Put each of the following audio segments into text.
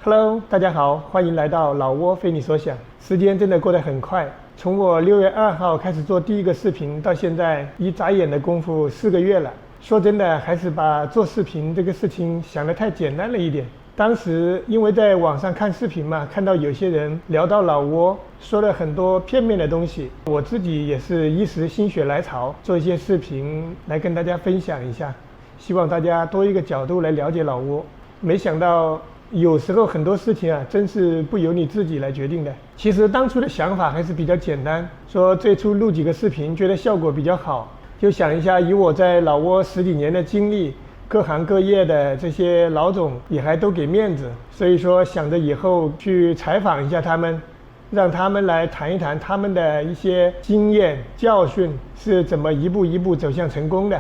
Hello，大家好，欢迎来到老挝非你所想。时间真的过得很快，从我六月二号开始做第一个视频，到现在一眨眼的功夫四个月了。说真的，还是把做视频这个事情想得太简单了一点。当时因为在网上看视频嘛，看到有些人聊到老挝，说了很多片面的东西，我自己也是一时心血来潮，做一些视频来跟大家分享一下。 希望大家多一个角度来了解老挝。没想到有时候很多事情啊，真是不由你自己来决定的。其实当初的想法还是比较简单，说最初录几个视频，觉得效果比较好，就想一下，以我在老挝十几年的经历，各行各业的这些老总也还都给面子，所以说想着以后去采访一下他们， 让他们来谈一谈他们的一些经验、教训是怎么一步一步走向成功的。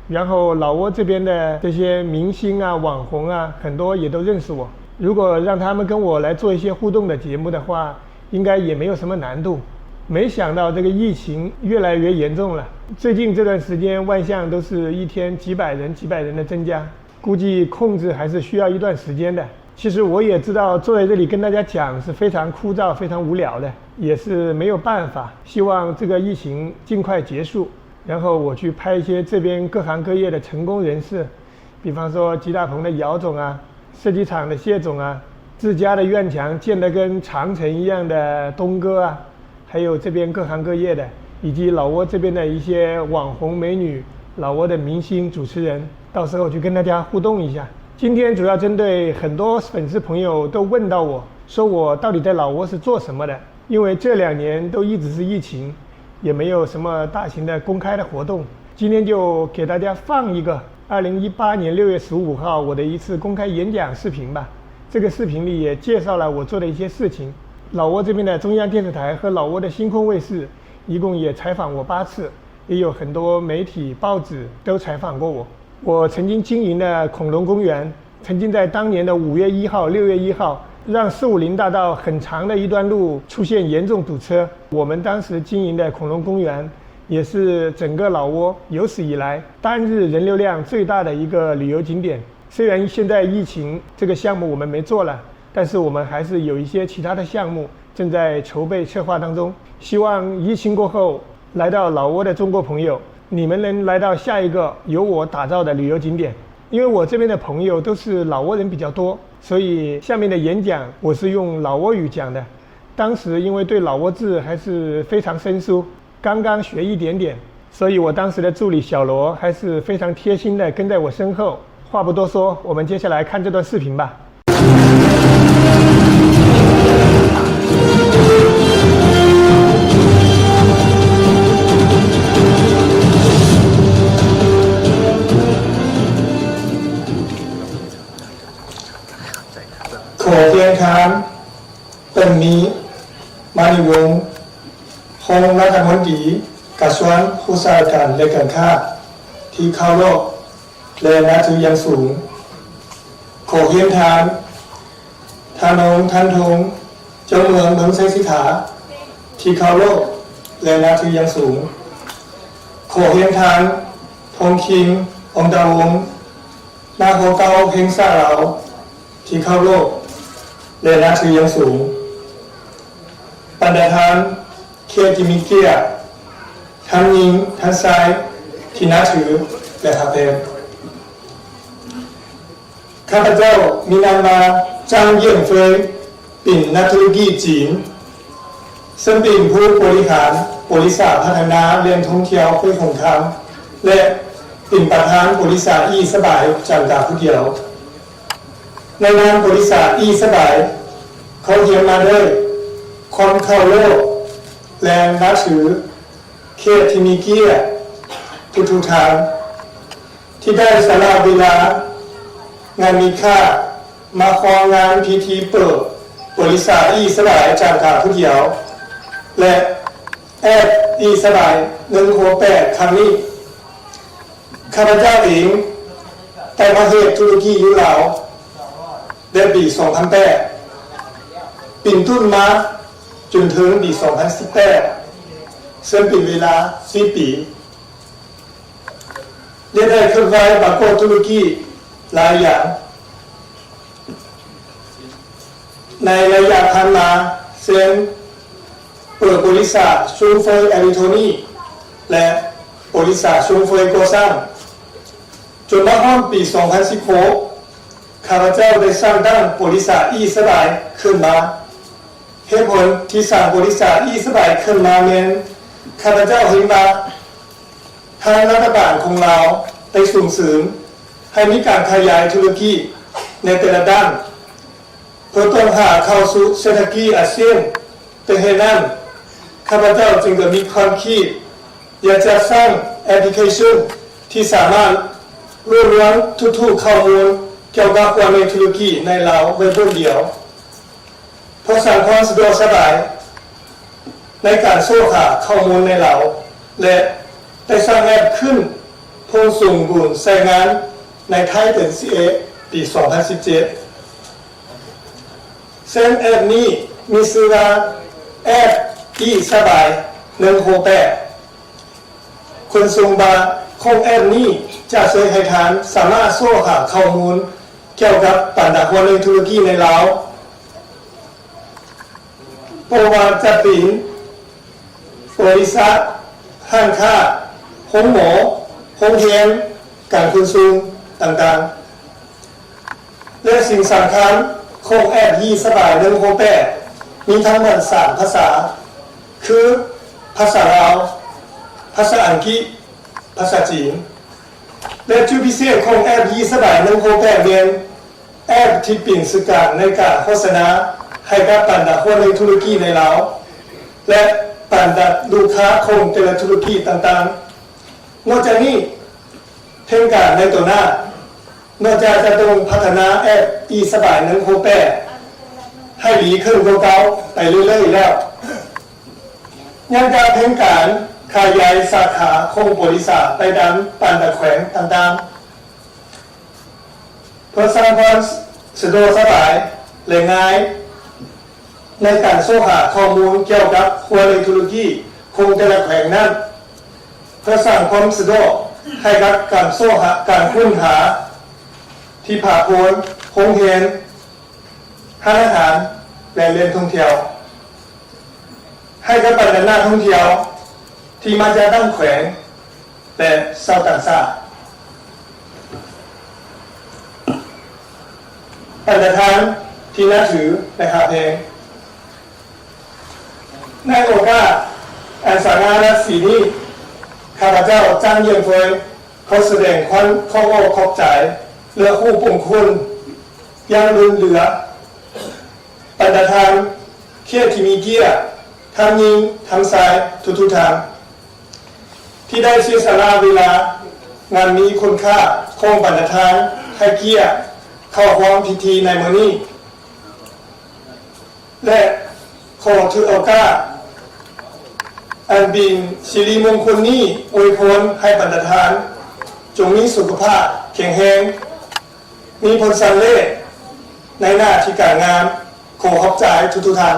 然后老挝这边的这些明星啊、网红啊，很多也都认识我。如果让他们跟我来做一些互动的节目的话，应该也没有什么难度。没想到这个疫情越来越严重了，最近这段时间万象都是一天几百人、几百人的增加，估计控制还是需要一段时间的。 其实我也知道坐在这里跟大家讲是非常枯燥、非常无聊的，也是没有办法。希望这个疫情尽快结束，然后我去拍一些这边各行各业的成功人士，比方说吉大鹏的姚总啊，设计厂的谢总啊，自家的院墙建得跟长城一样的东哥啊， 还有这边各行各业的，以及老挝这边的一些网红美女、老挝的明星主持人，到时候去跟大家互动一下。今天主要针对很多粉丝朋友都问到我，说我到底在老挝是做什么的，因为这两年都一直是疫情，也没有什么大型的公开的活动。今天就给大家放一个二零一八年六月十五号我的一次公开演讲视频吧。这个视频里也介绍了我做的一些事情。老挝这边的中央电视台和老挝的星空卫视一共也采访我八次，也有很多媒体、报纸都采访过我。我曾经经营的恐龙公园，曾经在当年的五月一号、六月一号，让四五零大道很长的一段路出现严重堵车。我们当时经营的恐龙公园 也是整个老挝有史以来单日人流量最大的一个旅游景点。虽然现在疫情，这个项目我们没做了，但是我们还是有一些其他的项目正在筹备策划当中。希望疫情过后，来到老挝的中国朋友，你们能来到下一个由我打造的旅游景点。因为我这边的朋友都是老挝人比较多，所以下面的演讲我是用老挝语讲的。当时因为对老挝志还是非常生疏， 刚刚学一点点，所以我当时的助理小罗还是非常贴心地跟在我身后。话不多说，我们接下来看这段视频吧。ขอเพียงท่าน ເປັນມີ ມານີວົງ ຮອງລັດຖະມົນຕີກະຊວງອຸດສາຫະກຳ ແລະ ການຄ້າ ທີ່ເຄົາລົບ ແລະ ນັບຖືຢ່າງສູງ. ຂໍຮຽນທ່ານ ທານອງ ທັນທົງ ເຈົ້າເມືອງເມືອງໄຊສິດຖາ ທີ່ເຄົາລົບ ແລະ ນັບຖືຢ່າງສູງ. ຂໍຮຽນທ່ານ ທອງຄິງ ອອງຕາວົງ ນາໂຮເກົ້າແຫ່ງຊາດລາວ ທີ່ເຄົາລົບ ແລະ ນັບຖືຢ່າງສູງ. ບັນດາທ່ານແຂກທີ່ມີກຽດ ທັງຍິງທັງຊາຍ ທີ່ນັບຖື ແລະ ຮັກແພງ. ຂ້າພະເຈົ້າມີນາມວ່າ ຈ້າງ ຢຽນເຟີຍ ເປັນນັກທຸລະກິດຈີນ ເຊິ່ງເປັນຜູ້ບໍລິຫານບໍລິສັດພັດທະນາແຫຼ່ງທ່ອງທ່ຽວຫ້ວຍຂົງຄຳ ແລະ ເປັນປະທານບໍລິສັດອີສະບາຍ ຈຳກັດຜູ້ດຽວ. ໃນນາມບໍລິສັດອີສະບາຍ ເຂົາຮຽນມາດ້ວຍຄວາມເຄົາລົບ ແລະ ນັບຖືແຂກທີ່ມີກຽດທຸກໆທ່ານ ທີ່ໄດ້ສະຫຼະເວລາງານມີຄ່າ ມາຮ່ວມງານພິທີເປີດບໍລິສັດອີສະບາຍ ຈຳກັດຜູ້ດຽວ ແລະ ແອດອີສະບາຍ ໜຶ່ງຫົກແປດ ຄັ້ງນີ້. ຂ້າພະເຈົ້າເອງໄດ້ມາເຮັດທຸລະກິດຢູ່ລາວ ແຕ່ປີສອງພັນແປດ ເປັນຕົ້ນມາຈົນເຖິງປີສອງພັນສິບແປດ ເຊິ່ງເປັນເວລາສິບປີ ແລະ ໄດ້ເຄື່ອນໄຫວປະກອບທຸລະກິດຫຼາຍຢ່າງ. ໃນໄລຍະຜ່ານມາ ເຊັ່ນ ເປີດບໍລິສັດຊຸງເຟີຍເອລິເລັກໂທນິກ ແລະ ບໍລິສັດຊຸງເຟີຍກໍ່ສ້າງ. ຈົນມາຮອດປີສອງພັນສິບຫົກ ຂ້າພະເຈົ້າໄດ້ສ້າງຕັ້ງບໍລິສັດອີສະບາຍຂຶ້ນມາ. ເຫດຜົນທີ່ສ້າງບໍລິສັດອີສະບາຍຂຶ້ນມາແມ່ນ ຂ້າພະເຈົ້າເຫັນວ່າ ທາງລັດຖະບານຂອງລາວໄດ້ສົ່ງເສີມໃຫ້ມີການຂະຫຍາຍທຸລະກິດໃນແຕ່ລະດ້ານ ເພື່ອຕ້ອງຫາເຂົ້າສູ່ເສດຖະກິດອາຊຽນ. ເປັນເຫດນັ້ນ ຂ້າພະເຈົ້າຈຶ່ງໄດ້ມີຄວາມຄິດຢາກຈະສ້າງແອັບພລິເຄຊັນທີ່ສາມາດລວບລວມທຸກໆຂໍ້ມູນກ່ຽວກັບຫົວໜ່ວຍທຸລະກິດໃນລາວໄວ້ບ່ອນດຽວ ເພື່ອສ້າງຄວາມສະດວກສະບາຍໃນການຊອກຫາຂໍ້ມູນໃນລາວ ແລະ ໄດ້ສ້າງແອັບຂຶ້ນເພື່ອສົ່ງບຸນໃຊ້ງານໃນທ້າຍເດືອນສິບເອັດ ປີສອງພັນສິບເຈັດ. ເຊິ່ງແອັບນີ້ມີຊື່ວ່າ ແອັບອີສະບາຍໜຶ່ງຫົກແປດ. ຄຸນສົມບັດຂອງແອັບນີ້ຈະຊ່ວຍໃຫ້ທ່ານສາມາດຊອກຫາຂໍ້ມູນກ່ຽວກັບບັນດາຫົວໜ່ວຍທຸລະກິດໃນລາວ ບໍ່ວ່າຈະເປັນບໍລິສັດ, ຮ້ານຄ້າ, ໂຮງໝໍ, ໂຮງຮຽນ, ການຂົນສົ່ງຕ່າງໆ. ແລະ ສິ່ງສຳຄັນຂອງແອັບອີສະບາຍໜຶ່ງຫົກແປດ ມີທັງໝົດສາມພາສາ ຄື ພາສາລາວ, ພາສາອັງກິດ, ພາສາຈີນ. ແລະ ຈຸດພິເສດຂອງແອັບອີສະບາຍໜຶ່ງຫົກແປດແມ່ນ ແອັບທີ່ເປັນສື່ກາງໃນການໂຄສະນາໃຫ້ກັບບັນດາຫົວໜ່ວຍທຸລະກິດໃນລາວ ແລະ ບັນດາລູກຄ້າຂອງແຕ່ລະທຸລະກິດຕ່າງໆ. ນອກຈາກນີ້ ແຜນການໃນຕໍ່ໜ້າ ນອກຈາກຈະຕ້ອງພັດທະນາແອັບອີສະບາຍໜຶ່ງຫົກແປດໃຫ້ດີຂຶ້ນກວ່າເກົ່າໄປເລື້ອຍໆແລ້ວ ຍັງຈະແຜນການຂະຫຍາຍສາຂາຂອງບໍລິສັດໄປຕາມບັນດາແຂວງຕ່າງໆ ເພື່ອສ້າງຄວາມສະດວກສະບາຍ ແລະ ງ່າຍໃນການຊອກຫາຂໍ້ມູນກ່ຽວກັບຫົວໜ່ວຍທຸລະກິດຂອງແຕ່ລະແຂວງນັ້ນ, ເພື່ອສ້າງຄວາມສະດວກໃຫ້ກັບການຊອກຫາ, ການຄົ້ນຫາທີ່ພາກຜົນ, ໂຮງຮຽນ, ຮ້ານອາຫານ ແລະ ແຫຼ່ງທ່ອງທ່ຽວ ໃຫ້ກັບບັນດານັກທ່ອງທ່ຽວທີ່ມາຈາກຕ່າງແຂວງ ແລະ ຊາວຕ່າງຊາດ. ບັນດາທ່ານທີ່ນັບຖື ແລະ ຮັກແພງ, ໃນໂອກາດອັນສະຫງ່າລາສີນີ້, ຂ້າພະເຈົ້າ ຈ້າງ ຢຽງເຟີຍ ຂໍສະແດງຄວາມຂອບອົກຂອບໃຈ ແລະ ຂອບພະຄຸນຢ່າງລົ້ນເຫຼືອ ບັນດາທ່ານແຂກທີ່ມີກຽດ ທັງຍິງທັງຊາຍທຸກໆທ່ານ ທີ່ໄດ້ເສຍສະຫຼະເວລາອັນມີຄຸນຄ່າຂອງບັນດາທ່ານໃຫ້ກຽດເຂົ້າຮ່ວມພິທີໃນມື້ນີ້ ແລະ ຂໍຖືໂອກາດອັນເປັນສິລິມົງຄົນນີ້ ອວຍພອນໃຫ້ບັນດາທ່ານຈົ່ງມີສຸຂະພາບແຂງແຮງ, ມີຜົນສຳເລັດໃນໜ້າທີ່ການງານ. ຂໍຂອບໃຈທຸກໆທ່ານ.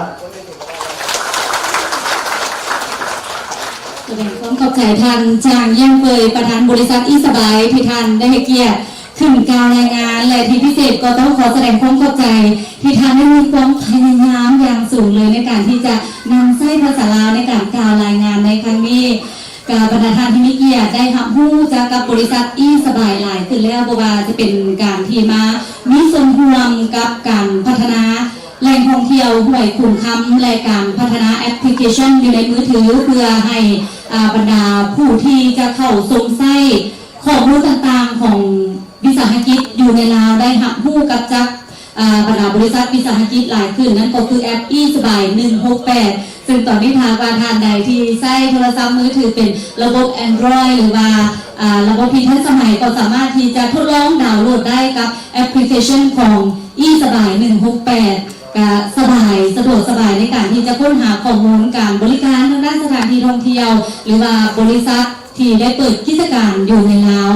ສະແດງຄວາມຂອບໃຈທ່ານ ຈາງ ຢ້ຽງເປີຍ ປະທານບໍລິສັດອີສະບາຍ ທີ່ທ່ານໄດ້ໃຫ້ກຽດຂຶ້ນກ່າວລາຍງານ ແລະ ທີ່ພິເສດກໍຕ້ອງຂໍສະແດງຄວາມຂອບໃຈ ທີ່ທ່ານໄດ້ມີຄວາມພະຍາຍາມຢ່າງສູງເລີຍ ໃນການທີ່ຈະນຳໃຊ້ພາສາລາວໃນການກ່າວລາຍງານໃນຄັ້ງນີ້. ກະບັນດາທ່ານທີ່ມີກຽດໄດ້ຮັບຮູ້ຈັກກັບບໍລິສັດອີສະບາຍຫຼາຍຂຶ້ນແລ້ວ, ບໍ່ວ່າຈະເປັນການທີ່ມາມີສ່ວນຮ່ວມກັບການພັດທະນາແຫຼ່ງທ່ອງທ່ຽວຫ້ວຍຂຸນຄຳ ແລະ ການພັດທະນາແອັບພລິເຄຊັນຢູ່ໃນມືຖື ເພື່ອໃຫ້ ອາ ບັນດາຜູ້ທີ່ຈະເຂົ້າຊົມໃຊ້ຂໍ້ມູນຕ່າງໆຂອງວິສາຫະກິດຢູ່ໃນລາວໄດ້ຮັບຮູ້ກັບຈັກ ອາ ບັນດາບໍລິສັດວິສາຫະກິດຫຼາຍຂຶ້ນ, ນັ້ນກໍຄືແອັບອີສະບາຍໜຶ່ງຫົກແປດ ເຊິ່ງຕອນນີ້ຖ້າວ່າທ່ານໃດທີ່ໃຊ້ໂທລະສັບມືຖືເປັນລະບົບ Android ຫຼືວ່າ ອາ ລະບົບທີ່ທັນສະໄໝ ກໍສາມາດທີ່ຈະທົດລອງດາວໂຫຼດໄດ້ກັບແອັບພລິເຄຊັນຂອງອີສະບາຍໜຶ່ງຫົກແປດ ກະສະບາຍ ສະດວກສະບາຍໃນການທີ່ຈະຄົ້ນຫາຂໍ້ມູນການບໍລິການທາງດ້ານສະຖານທີ່ທ່ອງທ່ຽວ ຫຼືວ່າບໍລິສັດທີ່ໄດ້ເປີດກິດຈະການຢູ່ໃນລາວ.